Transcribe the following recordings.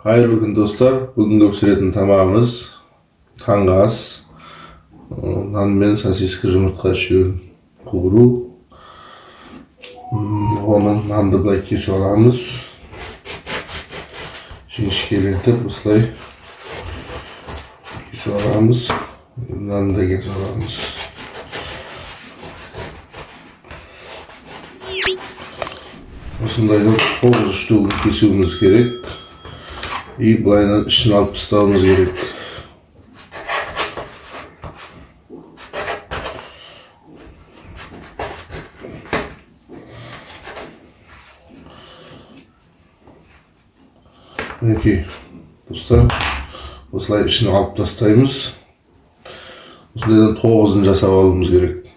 Қайырлы күн, достар! Бүгінгі пісіретін тамағымыз таңғы ас. Нан мен сосиска, жұмыртқа үшеуін қуыру. Оны нанды былай кесіп аламыз. Жіңішкелетіп осылай кесіп аламыз. Нанды да кесіп аламыз. Осындайдан 9 штугін кесуіміз керек. И былайынан ішін алып тастауымыз керек. Мінекей, достар, осылай ішін алып тастаймыз. Осындайдан 9-ын жасап алуымыз керек.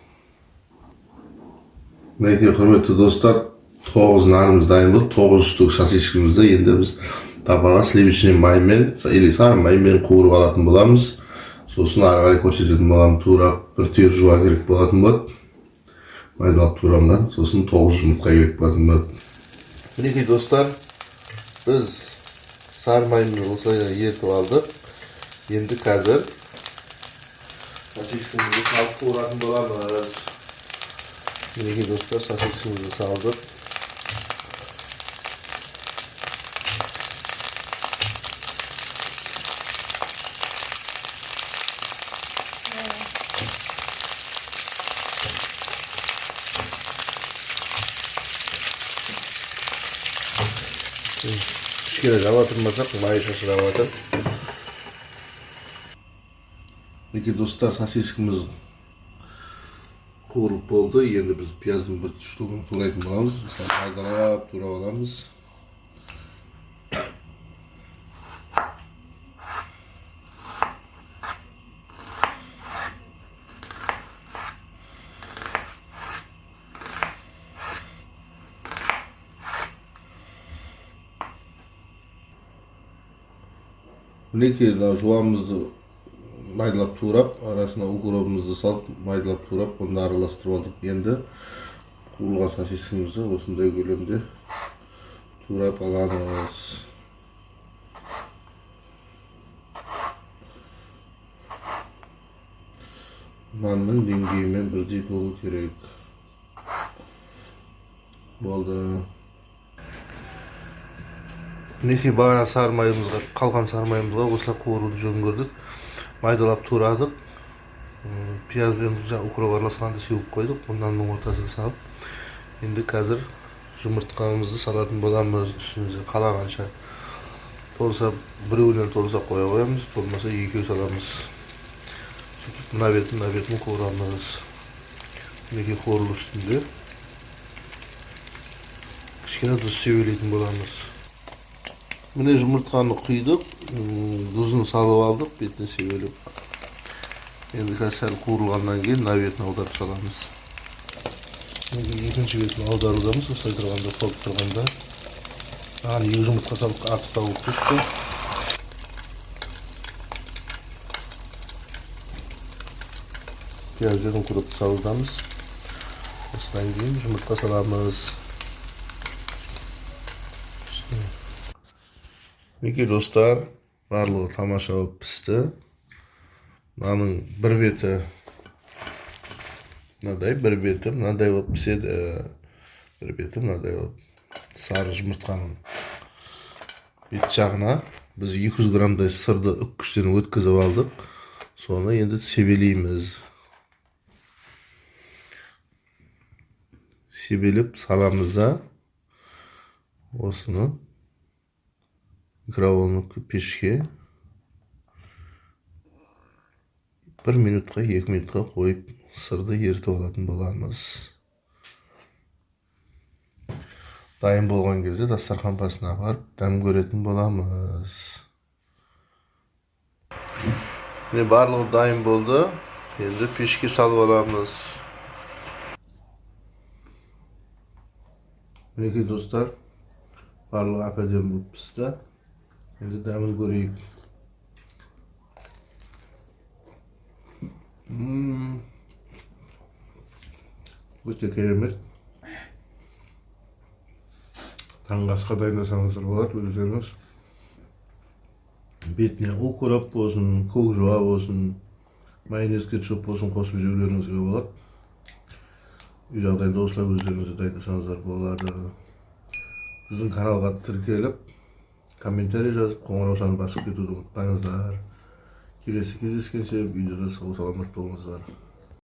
Мінекей, құрметті достар, 9 нанымыз дайын болды. 9 штук сосискамызды енді біз табаға сливочный маймен или сары маймен қуырып алатын боламыз. Сосын ары қарай көрсететін боламын. Турап бір түйір жуа керек болатын болады. Майдалап турамдан, сосын 9 жұмыртқа керек болатын болады. Мінекей, достар, біз сары маймен осылай ерітіп алдық. Енді қазір сосискамызды салып қуыратын боламыз. Мінекей, достар, сосискамызды салдық. Кішкене жаба тұрмасақ, майы шашырап жатыр. Мінекей, достар, сосискамыз қуырылып болды. Енді біз пияздың бір штугін турайтын боламыз. Осылай майдалап турап аламыз. Мінекей, мына жуамызды майдалап турап, арасына укробымызды салып, майдалап турап, оны араластырып алдық. Енді қуырылған сосискамызды осындай көлемде турап аламыз. Нанның деңгейімен бірдей болу керек. Болды. Мінекей, бағана сары майымызға, қалған сары майымызға осылай қуыруды жөн көрдік. Майдалап турадық. Пияз бен укроп араласқанды сеуіп қойдық. Нанның ортасына салып. Енді қазір жұмыртқамызды салатын боламыз үстімізге қалағанша. Толса біреуінен толса қоя қоямыз, болмаса екеу саламыз. Сөйтіп мына бетін, мына бетін қуырамыз. Мінекей, қуырылу үстінде. Кішкене тұз себелейтін боламыз. Міне, жұмыртқаны құйдық, тұзын салып алдық, бетіне себелеп. Енді қазір сәл қуырылғаннан кейін мына бетін аударып саламыз. Енді екінші бетін аударудамыз, осылай тұрғанда, толып тұрғанда. Маған 2 жұмыртқа салып артықтау болып кетті. Пияз бен укропты салудамыз. Осыдан кейін жұмыртқа саламыз. Мінекей, достар, барлығы тамаша болып пісті. Мынаның бір беті мынадай, бір беті мынадай болып піседі. Бір беті мынадай болып. Сары жұмыртқаның бет жағына біз 200 граммдай сырды үккіштен өткізіп алдық. Соны енді себелейміз. Себелеп саламыз да осыны микроволновка пешке 1 минутқа, 2 минутқа қойып сырды ерітіп алатын боламыз. Дайын болған кезде дастархан басына барып дәм көретін боламыз. Міне, барлығы дайын болды. Енді пешке салып аламыз. Мінекей, достар, барлығы әп-әдемі болып пісті. Енді дәмін көрейік. Өте керемет. Таңғы асқа дайындасаңыздар болады өздеріңіз. Бетіне укроп болсын, көк жуа болсын, майонез, кетчуп болсын, қосып жеулеріңізге болады. Үй жағдайында осылай өздеріңіз де дайындасаңыздар болады. Біздің каналға тіркеліп, комментарий жазып, қоңыраушаны басып кетуді ұмытпаңыздар. Келесі кездескенше, үйде де сау саламат болыңыздар.